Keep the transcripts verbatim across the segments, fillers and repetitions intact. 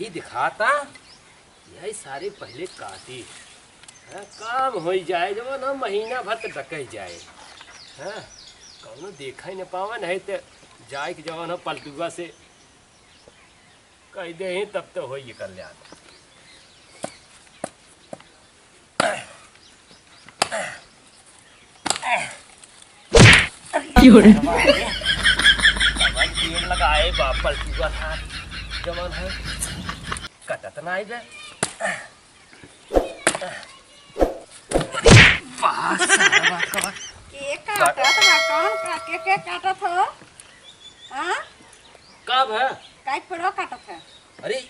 ई दिखाता, यही सारे पहले काटी। हाँ, काम होई जाए, जब ना महीना भर त डकै जाए। हाँ, कौनो देखा ही न पावा, नहीं त जाए कि जवन हम पलटुआ से कह दे ही, तब तो होई कल्याण। की हो रे? पेड़ लगाए बा पलटुआ था, जवन है, कटत ना आई बे। बा, सारा बात का बात। के काटत बा? कौन का-, के, के काटत हो? हाँ? का भा? काहे पेड़वा काटत है? अरे,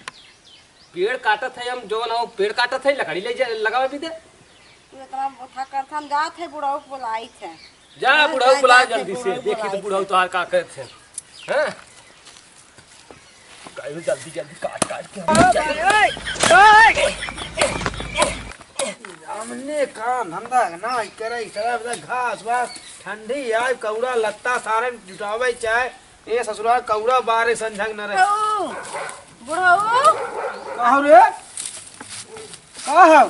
पेड़ काटत है हम, जवन हो, पेड़ काटत है, लकड़ी ले जा, लगावे भी दे। तू इतना बोथा करत, हम जात है, बुढ़ऊ के बोलाइत है। जा, बुढ़ऊ के बोला जल्दी से, देखी तो बुढ़ऊ तोहार का करत है। हाँ? काहे जल्दी, जल्दी काट, काट के हम जाए। हमने काम धंधा ना करे, सारा बता घास वास, ठंडी आए, कौड़ा लत्ता सारे जुटावे चाहे। ए ससुरा, कौड़ा बारे संझंग न रहे। बुढ़ऊ, बुढ़ऊ। का हो रे? का हो?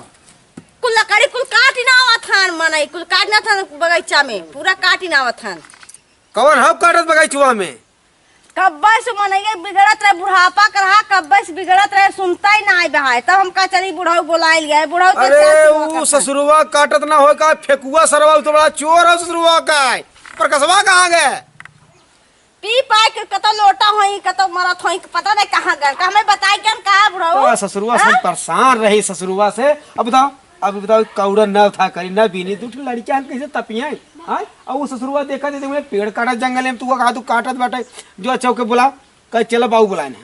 कुल लकड़ी कुल काट ना आवत हन, मनई कुल काट ना थन बगीचा में, पूरा काट ना आवत हन। कौन हव काटत बगीचवा में? कब्बे से मनई बिगड़त रहे, बुढ़ापा के रहा, कब्बे से बिगड़त रहे, सुनता ही ना आए बहाए। तब हम कहा, "चली बुढ़ऊ बोलाए लिया है, बुढ़ऊ तो अरे, क्या सुना ऊ करता है?" ससुरवा काटत ना होय का, फेकुआ सरवा, ऊ तो बड़ा चोर है ससुरवा का। प्रकसवा कहाँ गए? पी पाए के कतो लोटा होई, कतो मरत होई, पता नहीं कहाँ गए। का हमें बताई के हम कहा बुढ़ऊ? तो ससुरवा से हाँ? परेशान रही ससुरवा से। अब बताओ, अब बताओ, कौड़ा न था करी, न बीनी, दू ठो लड़कियां हम कैसे तपियाई? हाँ? और वो ससुरवा देखा देते हुए पेड़ काटत जंगल में, तू कहा तू काटत बाटे, जो अच्छा ओके बुला, कह चलो बाऊ बुलाए ना।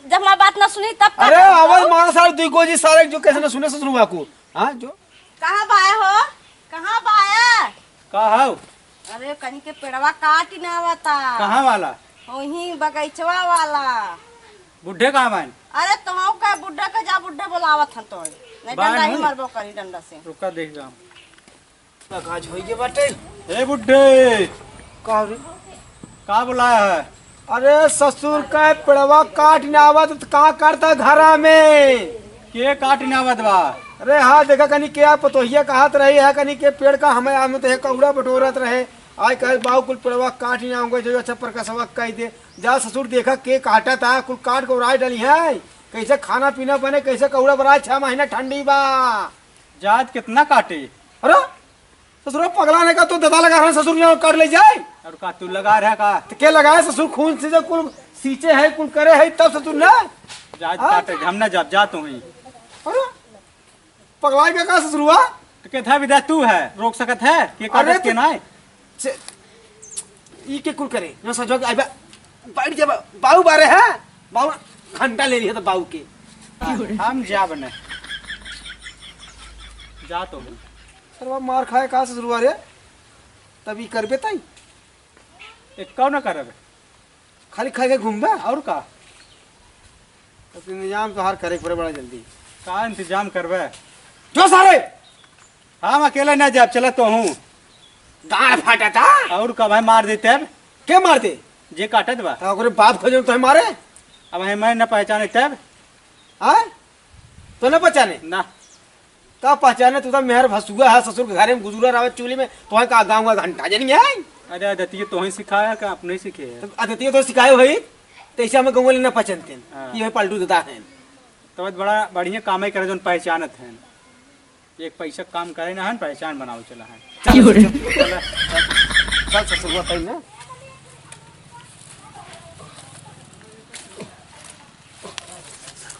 जब हमार बात ना सुनी तब का अरे, करी आवाज बाऊ? मारा सारे दुई गोजी सारे जो कैसे ना सुने ससुरवा को। हाँ, जो कहाँ बाया हो? कहाँ बाया? का हव? अरे, कनी के पेड़वा काट ना आवता। कहाँ वाला? वहीं बगैचवा वाला। बुढ़े कहाँ बाइन? अरे, तोहू का बुढ़े के जा, बुढ़े बोलावत हन तो। नहीं बाइन डंडा ही होई? मरबो करी डंडा से। रुका देख जाम। का काज होई गे बाटे? ए बुढ़े! का रे? का बोलाया है? अरे ससुर का पेड़वा काट ना आवत त का करता घरा में? के काट ना आवत बा? अरे हाँ, देखा कनी के आप पतोहिया कहत रही है, कनी के पेड़ का हमें आम तो है कौड़ा बटोरत रहे। आय कहे बाऊ कुल पेड़वा काट ना आऊंगा, जो अच्छा प्रकाशवा कह दे। जा ससुर देखा के काटा था, कुल काट के उड़ाई डाली है। कैसे खाना पीना बने, कैसे कौड़ा बराए, छह महीना ठंडी बा। जात कितना काटे? अरे ससुर पगला नहीं का, तो ददा लगा रहे ससुर यहाँ काट ले जाए। और का तू लगा रहा का? तो के लगाए ससुर, खून से जो कुल सींचे है, कुल करे है, तब ससुर ना। जात हाँ? काटे, हम ना जाब, जा तू ही। अरे पगलाई बे का ससुरवा? तो के था विदा तू है, रोक सकत है? के अरे काटत के तो ना है? से, ई के कुल करे? ना सजो के आइबा, बैठ जा बा-, बाऊ बारे है? बाऊ घंटा ले लिया तो बाऊ के। हम जाब न। जा तो। सरवा मार खाए का ससुरवा रे? तब ई करबे तई? एक कौन करबे? खाली खाए के घूमबे? और का? तो इंतजाम तोहार करे के पड़े बड़ा जल्दी। का इंतजाम करबे? जो सारे! हम अकेले ना जाब, चला तो हूँ। गाड़ फाटा था? और का भाई, मार देते अब। के मार दे? जे काटत बा। तो ओकरे बाप खोजे तो मारे? अब है मैं न पहचाने तब। हाँ? तो न पहचाने? ना। का पहचाने, तू तो मेहर भसुआ है, ससुर के घरे में गुजरा रहा चूल्हे में, तो है का गाँव का घंटा जनी है? अरे आदतिये तो ही सिखाया का, अपने सीखे है? तो आदतिये तो सिखाए भाई, तो ऐसे हमें गाँव वाले ना पहचानते हैं। हाँ। ये है पलटू दादा हैं। तो बड़ा बढ़िया काम है करे, जोन पहचानत हैं। एक पैसा काम करे ना है, पहचान बनाओ चला है। चल, चल, चल, चल, चल, ससुर बताई ना।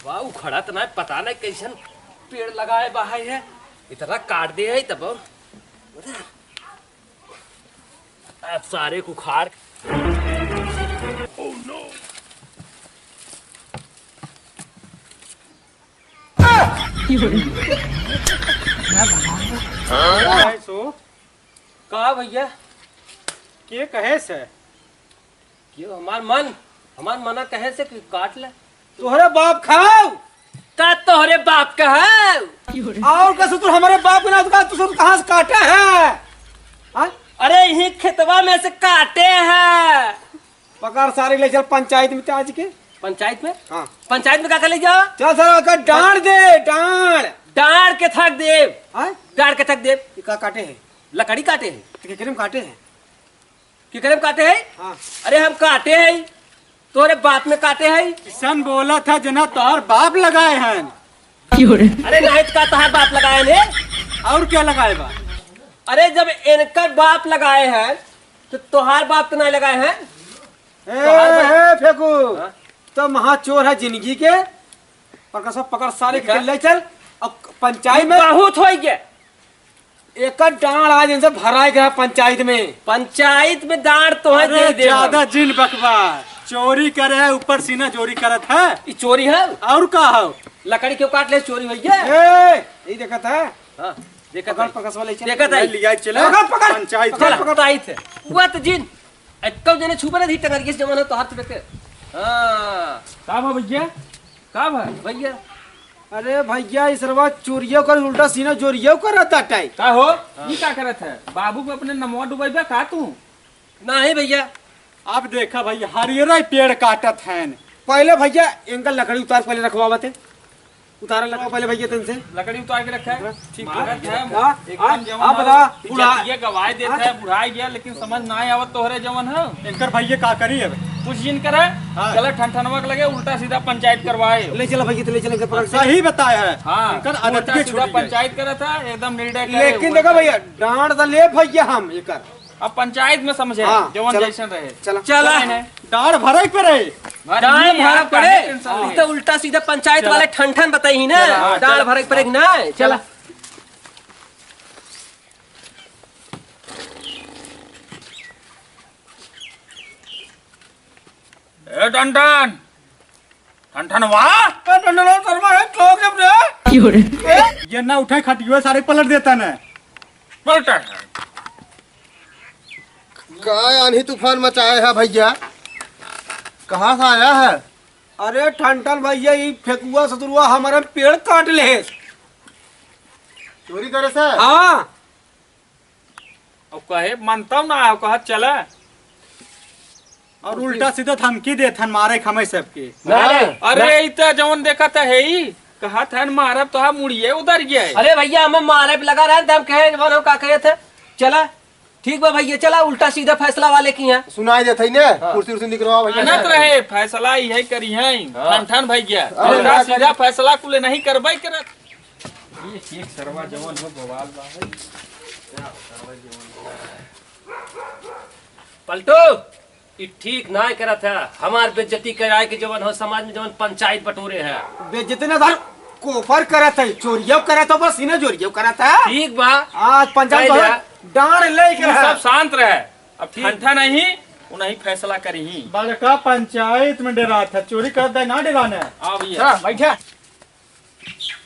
वाह, उखड़त ना, पता नहीं कैसन पेड़ लगाए बा है, इतना काट दे है तब। अब सारे को उखाड़। का है सो? का भैया? के कहे से? क्यों हमार मन, हमार मना कहे से कि काट ले। तोहरे बाप खाओ। का तोहरे बाप का है? और का ससुर हमारे बाप के ना, तो का तू ससुर कहाँ से काटे है? हाँ? अरे यही खेतवा में से काटे हैं। पकड़ सारे ले चल पंचायत में आज के। पंचायत में? हाँ। पंचायत में का कर ले जा? चल सर, ओकर डांड दे, डांड। डांड के थक देव। हाँ? डांड के थक देव। ये का काटे है? लकड़ी काटे है। तो केकरे में काटे है? केकरे में काटे है? हाँ। अरे हम काटे है, तोरे बाप में काटे है। किसन बोला था जना तोहर बाप लगाए हैं। अरे नहीं तो का तोहार बाप लगाए ने? और क्या लगाए बा? अरे जब इनकर बाप लगाए हैं तो तोहार बाप तो नहीं लगाए हैं? ए, तोहार बाप ए, फेंकू। हाँ? तो महा चोर है जिंदगी के। पकड़, सब पकड़ सारे के देखा? ले चल। अब पंचायत में बहुत हो गया। एकर डांड आज इनसे भराए गया पंचायत में। पंचायत में डांड तो है अरे दे दे ज्यादा हम। जिन बकवा। चोरी करे है, ऊपर सीना चोरी करत है। ई चोरी है? और का हो? लकड़ी क्यों काट ले, चोरी हो गया? ए, यही देखत है। हाँ, देखत पकड़, है। पकड़ वाले चल। देखत है। ले लिया चले। पकड़, पकड़। पंचायत पकड़, में। पकड़। ताई थे। हुआ तो जिन। एक्को जने छुपे ना दी टंगरिया से जमाना तो हाथ पे के। हाँ। का बा भैया? का बा? भैया। अरे भैया, ई सरवा चोरियो कर, उल्टा सीना चोरियो करत बाटे। का हो? हाँ। ई का करत है? बाबू को अपने नमवा डुबैबा का तू? नहीं भैया। अब देखा भैया, हरियरा पेड़ काटत हैं। पहले भैया, इनका लकड़ी उतार, पहले रखवावत है। उतारा लगा पहले भैया तन से। लकड़ी उतार के रखा है। ठीक है। मारत है, हाँ, एकदम हाँ, जवन आप है, बता, बूढ़ा। इज्जतिया गवाए देता हाँ। है, बुढ़ाई गया, लेकिन समझ ना आवत तोहरे जवन है। इनकर भैया का करी अब? कुछ जिन करे, हाँ। चला ठनठनवा के लगे, उल्टा सीधा पंचायत करवाए। ले चला भैया, तो ले चला, इनके पकड़ के। सही बताया है। हाँ, इनकर आदत उल्टा के सीधा छूट गई। पंचायत करा था, एकदम निर्णय करे, लेकिन उल्टा देखा भैया, डांड तो ले भैया हम एकर। अब पंचायत में समझे, हाँ, जवन चला, जैसन रहे। चला। चला। चला ने। डांड भरे के पड़े। भर डांड नहीं भरे यार, पड़े। काहे tension ले? ई तो उल्टा सीधा पंचायत चला। वाले ठन ठन बताई ही ना। चला, हाँ, डांड चला। भरे के पड़े कि ना? चला। ए टनटन, ठनठनवा? ए, ठनठनवा शर्मा है, ठोक जब रे। क्यों रे? ए? ये ना उठाए खटियो, सारे पलट देता ना। पलटा है। का आन्ही तूफान मचाए है भैया? कहाँ से आया है? अरे ठनठन भैया, ई फेकुआ ससुरुआ हमारे पेड़ काट ले। चोरी करे से? हाँ। अब कहे मानता ना, अब कहा चला। और उल्टा सीधा धमकी देत हन मारे खमे सबके। ना, अरे, ना। ई त जवन देखत है ई, कहत हन मारब तो मुड़िए उधर गया है। अरे भैया, हमें मारे पे लगा रहे, त हम कहे, "जवन हो का कहे थे, चला।" ठीक बा भैया, चला उल्टा सीधा फैसला वाले की यहाँ। सुनाई देत है ने, हाँ। कुर्सी उर्सी निकलवा भैया। मानत रहे, फैसला यही करी है, हाँ। ठन ठन भैया। अरे उल्टा ना सीधा करी। फैसला कुले नहीं करबे करत। एक, एक सरवा जवन हो बवाल बा है। क्या सरवा जवन हो? पलटू, ई ठीक नाय करत है। हमार बेइज्जती कराए के जवन हो समाज में जवन पंचायत बटोरे है। बेइज्जती ना धर, कोपर करत है, चोरियो करत हो, बस इन्हें चोरियो करत है। ठीक बा। आज पंचायत कह तो जा। डांड लेके तू रहा। सब शांत रहे। अब ठीक। ठंडा नहीं, वो नहीं फैसला करी ही। बड़का पंचायत में डरात है, चोरी करत है ना डराना है। आ भैया। चला, बैठा।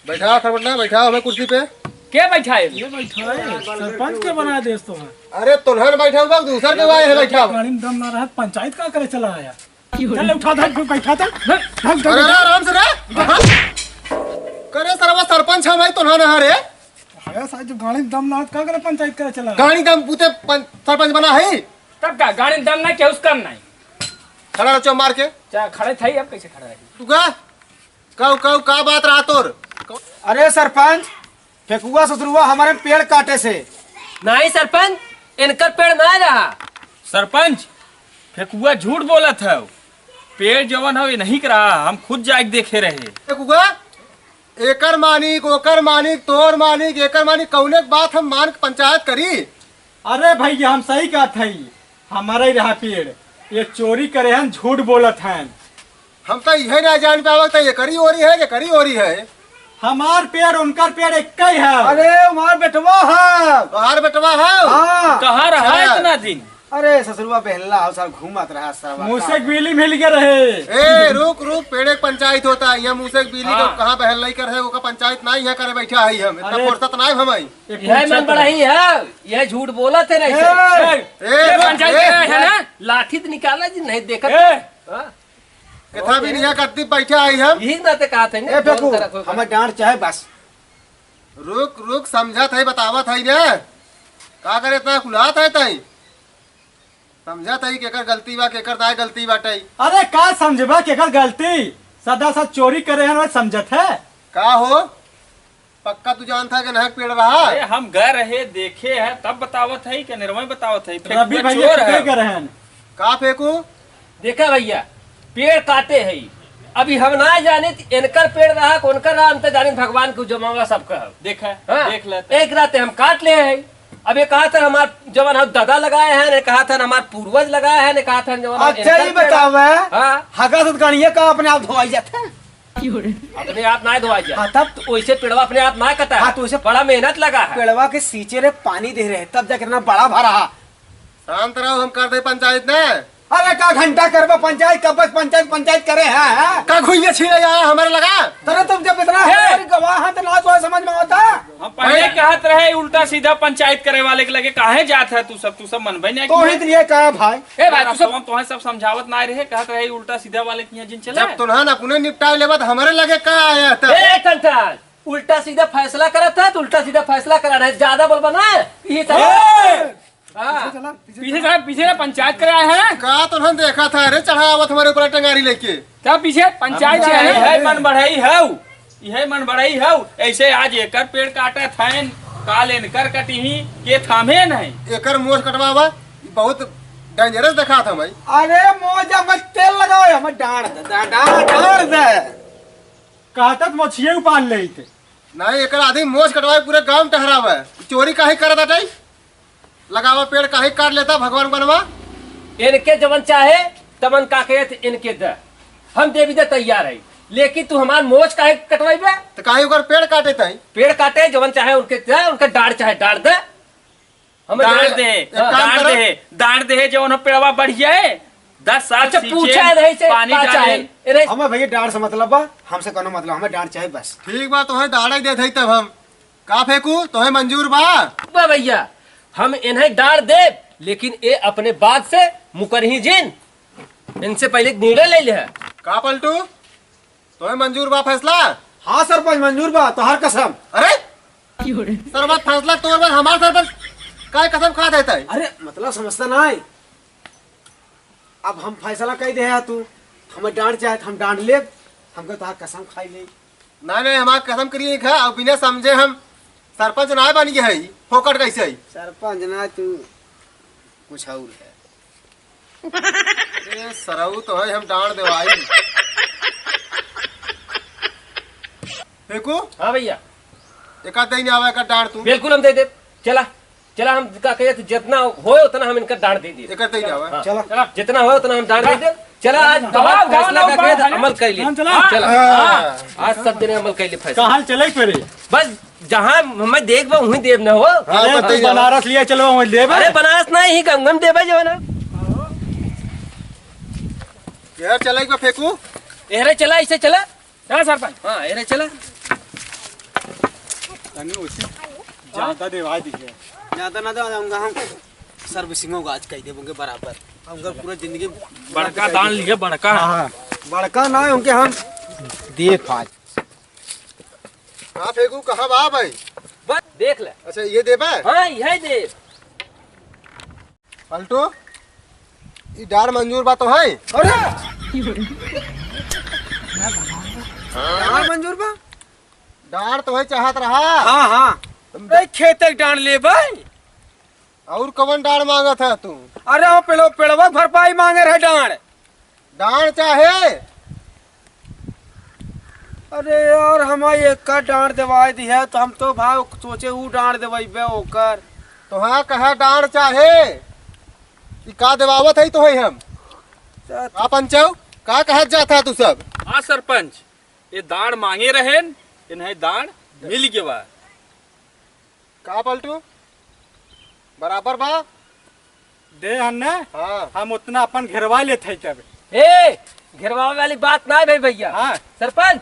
बैठा खरबटना, बैठा हमें कुर्सी पे। के बैठा है? ये बैठा है, सरपंच के बना दे तो है। अरे तोहर बैठा हुआ, दूसर के आए है बैठा। गाड़ी में दम ना रहा, पंचायत का करे चला आया? चल उठा, धर, बैठा था। धर, धर, धर, अरे धर। आराम से रे। करे सरवा सरपंच हम है, तोहर ना रे। अरे साहब, जब गाड़ी में दम ना हो, तो का करे पंचायत करे चला? गाड़ी दम पूते पं-, सरपंच बना है। तब का गाड़ी में दम ना, केहू से कम नहीं। खड़ा रहो, चुप मार के। चा-, खड़े थे, अब कैसे खड़ा रही? तू का? कहू, कहू, का बात रहा तोर? अरे सरपंच, फेकुआ ससुरुआ हमारे पेड़ काटे से। नहीं सरपंच, इनकर पेड़ ना रहा। सरपंच, फेकुआ झूठ बोलत है। पेड़ जवन हवे नहीं के रहा, हम खुद जाके देखे रहे। फेकुआ, एकर मानिक, ओकर मानिक, तोर मानिक, एकर मानिक, कौने के बात हम मान के पंचायत करी? अरे भैया, हम सही कहत हई, हमारा ही रहा पेड़, ये चोरी करे हन, झूठ बोलत हन। हम तो इहे ना जान पावत, तो एकरी ओरी है, एकरी ओरी है। हमार पेड़, उनकर पेड़ एक ही है। अरे, हमार बेटवा है। तोहार बेटवा है? हाँ। कहाँ रहा हाँ। इतना दिन? अरे, ससुरवा बहला हो, सार घूमत रहा, सार मूसे के बिल्ली मिल गए रहे। ए, रुक, रुक, पेड़े के पंचायत होता है, यहाँ मूसे के बिल्ली हाँ। को कहाँ बहल नहीं कर है, ओका पंचायत ना यहाँ करे बैठा है हम, इतना अरे। फुर्सत ना है हमारी। यह मन बड़ा ही है, यह झूठ बोला थे नहीं ए, से। ए, ए, रुक, पंचायत ए, के है ना? लाठी तो निकाला जी, नहीं देखा ए। तो। हाँ? कितना भी नहीं करती बैठा है हम। यही ना ते कहा थे, ए, फेंकू, कौन तरह को हमें डांट चाहे बस। रुक, रुक, समझत है, बतावत है ना। का करे इतना कुलात है तई? समझत हई केकर गलती बा, केकर दाय गलती बाटइ। अरे का समझबा केकर गलती? सदा सदा चोरी करे हन, वह समझत है? का हो, पक्का तू जानत है कि नहक पेड़ रहा? अरे हम गए रहे, देखे है, तब बतावत है कि निरमय बतावत है, फेंकुआ रवि भैया चोर पकड़े है। गए रहन। का फेंकू? देखा भैया, पेड़ काटे है, अभी हम ना जाने इनकर पेड़ रहा, कौन कर रहा, हम तो जाने भगवान को जमावा सबका है। देखा, हाँ, देख लेते। एक रात हम काट ले है, अब ये कहा था हमार जवन हम दादा लगाए हैं, ने कहा था हमार पूर्वज लगाए हैं, ने कहा था जवन हम अच्छा, इनकर ये पेड़ बतावे, हाँ। हगा से गणिया का अपने आप धोवाई जाता है? अपने आप ना धोवाई जाए। हाँ, तब तो वैसे पेड़वा अपने आप ना कटा है। हाँ, तो वैसे बड़ा मेहनत लगा है। पेड़वा के सींचे रहे, पानी दे रहे, तब जाके इतना बड़ा भरा है। शांत रहो, हम कर दे पंचायत ने। अरे का घंटा करबा पंचायत, कब बस पंचायत, पंचायत करे है, है? का घुइया छीले जा हमारे लगा? अरे तुम जब इतना हे! हमारी गवाह है तो ना तो समझ में आता। हम पहले अरे! कहत रहे उल्टा सीधा पंचायत करे वाले के लगे काहे जात है तू सब, तू सब मनबे नहीं तो किया। ही तो ये कहा भाई। ए भाई, तू सब हम तोहे सब समझावत ना रहे, कहत रहे उल्टा सीधा वाले के यहाँ जिन चले। जब तुन्हन अपने निपटाए लेबा तो हमारे लगे का आया था? ए टंटन, उल्टा सीधा फैसला करत है तो उल्टा सीधा फैसला करा रहे, ज्यादा बोलबा ना, ये तो ए! हाँ। पीछे चला, पीछे पीछे चला। चला, पीछे ना पंचायत करे आए हैं। का तो हम देखा था, अरे चढ़ा आवत हमारे ऊपर टंगारी लेके। क्या पीछे पंचायत हम से आए हैं? यही मन बढ़ाई हऊ, यही मन बढ़ाई हऊ। ऐसे आज एकर पेड़ काटत हैं, काल इनकर कटिही, के थामे नहीं। एकर मोछ कटवावा, ई बहुत dangerous दिखात है भाई। अरे मोजा में तेल लगाओ, हम डांड दे, डांड, डांड, डांड दे। कहता तो मोछिए उपाल लेते। नहीं, एकर आदमी मोछ कटवाए पूरे गांव में टहरावे। चोरी काहे करत हटे? लगावा पेड़ काहे काट लेता भगवान बनवा? इनके जवन चाहे तमन का कहे थे इनके दे, हम देवी दे तैयार है, लेकिन तू हमार मोछ काहे कटवाइबे? तो काहे ओकर पेड़ काटे ताई? पेड़ काटे जवन चाहे उनके दे, उनके डांड चाहे डांड दे। हम डांड दे, एक काम डांड करो। दे, डांड दे, जवन पेड़वा बढ़िया है, दस साल अच्छा, सींचे, पूछा नहीं से पानी का डाले। चाहे? ए रे। हमें भैया डांड से मतलब बा, हमसे कोनो मतलब, हमें डांड चाहे बस। ठीक बा, तोहे डांड ही दे दे तब हम। का फेंकू, तोहे मंजूर बा? बा भैया, हम इन्हें डांड देब, लेकिन ए अपने बात से मुकरही जिन। इनसे पहले निर्णय ले ले है। का पलटू, तोहे मंजूर बा फैसला? हाँ सरपंच, मंजूर बा, तोहार कसम। अरे सरपंच, फैसला तोर बा, हमार सरपंच काहे कसम खा देता है? अरे मतलब समझता ना है। अब हम फैसला कह दे है, तू हमें डांड चाहे तो हम डांड लेब, हमके तोहार कसम खाई ले। ना, नहीं, हमार कसम करिए खा, अब बिना समझे हम सरपंच ना बन गए है, फोकट कैसे है? सरपंच ना, तू कुछ और है। ए, सरऊ तो है, हम डांड देवाई। फेंकू? हाँ भैया। एक आध दे नहीं आवा, एक आध डांड तू। बिल्कुल हम दे दे। चला, चला, हम का कहे तो जितना होए उतना हम इनका डांड दे दे। एक आध दे नहीं आवा। हाँ। चला। चला। जितना होए उतना हम डांड दे दे। चला, आज चला, बहुत चला, फैसला चला, का कहे तो चला। अमल कर ले। हम चला। हाँ, चला। हाँ। आज सब दिन अमल कर ले फैसला। कहाँ चले फिरे? बस जहाँ हमें देख बा, वहीं देव न हो। हाँ, अरे, बताइए। बनारस लिए चलो, वहीं देव। अरे, बनारस ना, यहीं गंगम देव है जो है ना। यार, चला एक बार फेंकू। एहरे चला, ऐसे चला। चला सरपंच। हाँ, एहरे चला। तनी उसी ज्यादा देवाई दिखे। ज्यादा ना देवा जाऊंगा हम। सर्विसिंगों का आज कह देबोगे बराबर। हम पूरा जिंदगी बड़का दान लिए, बड़का। हाँ, हाँ। बड़का ना है, उनके हम देव आज। हाँ, फेंकू, कहाँ बा भाई? बस, देख ले। अच्छा, ये देबे? हाँ, यही दे। पलटू, ई डार मंजूर बा तो है? अरे! डार मंजूर बा? डार तो है चाहत रहा। हाँ, हाँ। तुम अरे, खेते के डांड ले भाई। और कवन डांड मांगत है तू? अरे, वो पेड़ो-, पेड़वा भरपाई मांगे रहे डांड। डांड चाहे? अरे यार, हमारी एक का डांड देवाई दी है, तो हम तो भाई सोचे ऊ डांड देवाई बे ओकर। तो हाँ, कहा डांड चाहे? ई का देवावत है तो है हम? चल। का पंचो? का कहत जात है तू सब? हाँ सरपंच, ये डांड मांगे रहेन, इन्हें डांड मिल गवा। का पलटू? बराबर बा? दे हन्ने? हाँ। हम उतना अपन घेरवा लेत है तब। ए, घेरवावे वाली बात ना है भाई भैया। हाँ। सरपंच,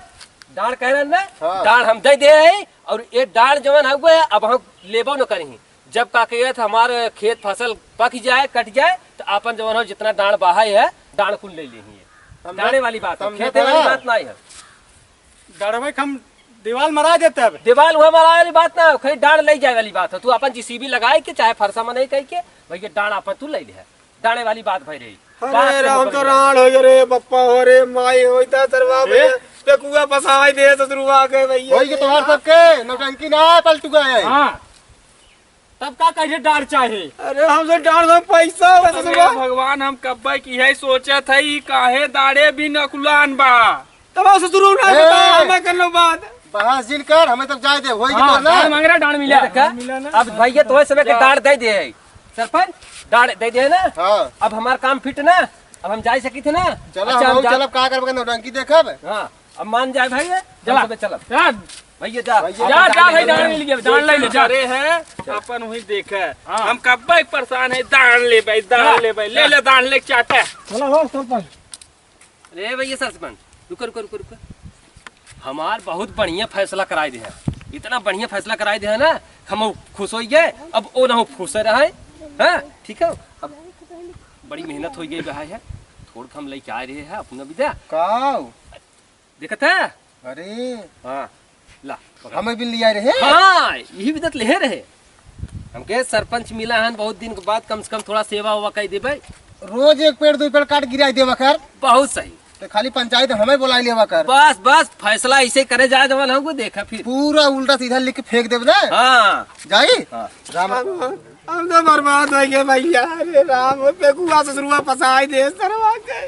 डांड कह रहे ना? हाँ। डांड हम दे दे है और ये डांड जवन हुए अब हम लेबो न करी। जब का कहिए तो हमारे खेत फसल पक जाए, कट जाए, तो अपन जवन हो जितना डांड बहाए है, डांड कुल ले ली है। समझा? डांडे वाली बात है, समझा खेते वाली ना? बात ना है। डांडवे के हम दीवाल मरा देते अब। दीवाल हुआ मरा वाली बात ना है, खाली डांड ले जाए वाली बात है। तू अपन जेसीबी लगाए के चाहे फरसा में नहीं कह के, भैया डांड अपन तू ले ले है। डाँड़े वाली बात भई रही। अरे बात राम, तो राँड़ होइ गए रे, पप्पा हो रे, माई होइ, ता सरवा ए? भैया, पेकुआ फँसाइ दे ससुरवा के भैया। होइ गए तोहार सबके, नौटंकी ना पलटुआ है। हाँ। तब का कहे डाँड़ चाहे? अरे हमसे डाँड़ से पैसा हो अरे ससुरवा। भगवान, हम कब्बे की है सोचत है, ई काहे डाँड़े भी नकुलान बा। तब ससुरवा ना ए! बता, हमें करनो बात। बहस जिन कर, हमें तब जाए दे, होइ गए हाँ, तोहार ना। डाँड़ माँग रहा, डाँड़ मिला। देखा? डाँड़ मिला ना? अब भैया तोहे समय के जा। डाँड़ दे दे है। सरपंच, डाँड़ दे दे है ना? हाँ। अब हमार काम फिट ना, अब हम जाए सकी थे ना? चला, अच्छा, हम हम जा- चलब, का करबे, नौटंकी देखब? हाँ, अब मान जाए भाई, चला। हम सबे चलब। चल। भैया जा। भैया जा, जा। जा भाई, डाँड़ ले लीजिए, डाँड़ ले लीजिए। करे है, अपन वही देखे। हाँ। हम कब्बे परेशान है, डाँड़ ले भाई, डाँड़ हाँ। ले भाई, ले ले डाँड़ ले चाटे। चला हो सरपंच। अरे भैया सरपंच, रुको, रुको, रुको, रुको। हमार बहुत बढ़िया फैसला कराए दे है, इतना बढ़िया फैसला कराए दे है ना, हम खुश होइ गए। अब ओ ना खुश रहे, हाँ, ठीक है। अब बड़ी मेहनत होइ गई बहाय है, थोड़ हम लेके आए रहे हैं अपना विदा। का? देखत है? अरे। हाँ, ला, पकड़। हमें भी लिया रहे? हाँ, यही विदा त लेहे रहे। हमके सरपंच मिला हन बहुत दिन के बाद, कम से कम थोड़ा सेवा वेवा कइ देबे। रोज एक पेड़, दो पेड़ काट गिराइ देवा कर। बहुत सही। तो खाली पंचायत हमें बोलाइ लेवा कर। बस, बस, फैसला ऐसे करे जाए देवल हमको, देखा फिर। पूरा उल्टा सीधा लिख के फेंक देब ना। हाँ। जाई? हाँ। राम। हम, हम तो बर्बाद होइ गए भैया। अरे राम, पेकुआ ससुरवा फँसाइ दे सरवा के।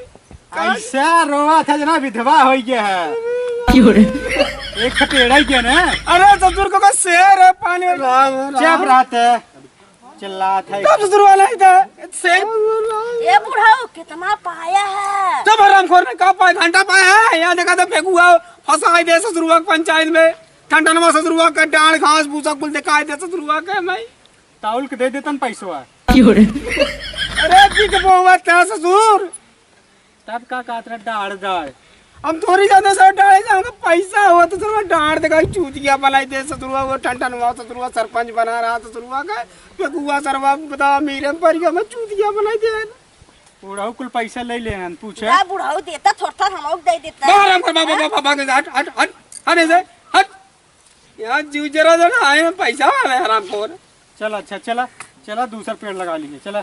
ऐसा रोवा था जना विधवा होइ गया है। क्यों रे? एक खपेड़ा ही क्या ना? अरे ससुर को बस शेर है पानी में। राम, राम। चुप रहते। चिल्लात है। तब ससुरवा नहीं था। शेर। ए बुढ़ऊ, कितना पाया है? तब हरामखोर ने का पाया? घंटा पाया है। यहाँ देखा तो पेकुआ फँसाइ दे ससुरवा के पंचायत में। ठंडनवा ससुरवा का डाँड़ घास भूसा कुल देखाइ दे ससुरवा के मैं। ताउल के दे देतन पैसवा। क्यों रे? अरे बिक बोवा था ससुर। तब का कहत रहा डाँड़ डाँड़? हम थोड़ी जाते सर डाँड़ जाऊंगा, पैसा हो तो सर डाँड़ देखाइ चूतिया बनाइ दे ससुरवा, वो ठंडनवा ससुरवा सरपंच बना रहा ससुरवा का, पेकुआ सरवा बता मेरे परिया में चूतिया बनाइ दे। बुढ़ऊ कुल पैसा ले ले हन, पूछे। जा बुढ़ऊ देता थोड़ा था हम लोग दे देता। बाहर हमको बाबा बाबा बाबा के हट हट हट हट ऐसे हट। यहाँ जीव जरा जरा आए हैं, पैसा वाला है हरामखोर। चला अच्छा, चला, चला दूसर पेड़ लगा लीजिए, चला।